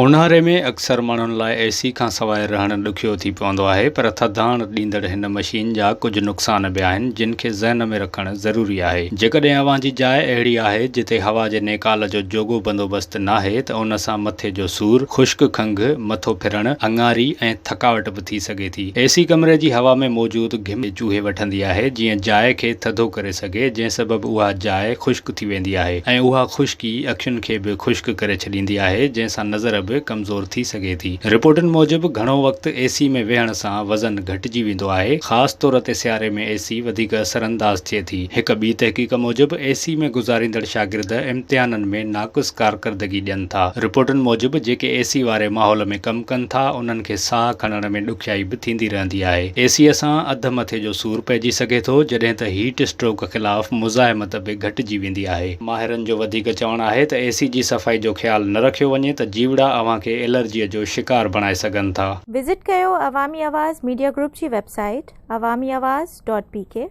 اونهاري ۾ اڪثر ماڻهن لاء اي سي کان سواء رهڻ ڏکيو ٿي پوندو آهي پر ٿڌاڻ ڏيندڙ هن مشين جا ڪجهه نقصان به آهن جن کي ذهن ۾ رکڻ ضروري آهي. جيڪڏهن اوهان جي جاء اهڙي آهي جتي هوا جي نيڪال جو جوڳو بندوبست ناهي ته ان سان مٿي جو سور، خشڪ کنگهه، مٿو ڦرڻ، اڱاري ۽ ٿڪاوٽ به ٿي سگهي ٿي. اي سي ڪمري جي هوا ۾ موجود گهم کي چوهي وٺندي آهي جيئن جاء کي ٿڌو ڪري سگهي جنهن سبب اها جاء خشڪ ٿي ويندي آهي ۽ اها خشڪي اکين کي به خشڪ ڪري ڇڏيندي آهي جنهن سان نظر به ڪمزور ٿي سگهي ٿي. رپورٽن موجب گهڻو وقت اي سي ۾ ويهڻ سان وزن گهٽجي ويندو آهي، خاص طور تي سياري ۾ اي سي وڌيڪ اثرانداز ٿئي ٿي. هڪ ٻي تحقيق موجب اي سي ۾ گذاريندڙ شاگرد امتحانن ۾ ناقص ڪارڪردگي ڏين ٿا. رپورٽن موجب جيڪي اي سي واري ماحول ۾ ڪم ڪن ٿا انهن کي ساهه کڻڻ ۾ ڏکيائي به ٿيندي رهندي آهي. اي سي سان اڌ مٿي جو سور پئجي سگهي ٿو جڏهن ته هيٽ اسٽروڪ خلاف مزاحمت به گهٽجي ويندي آهي. ماهرن جو وڌيڪ چوڻ آهي ته اي سي جي صفائي جو خيال نه رکيو وڃي ته جيوڙا اوهان کي الرجيء جو شڪار بڻائي سگهن ٿا. وزٽ ڪيو عوامي آواز ميڊيا گروپ جي website Awami Awaz dot P K.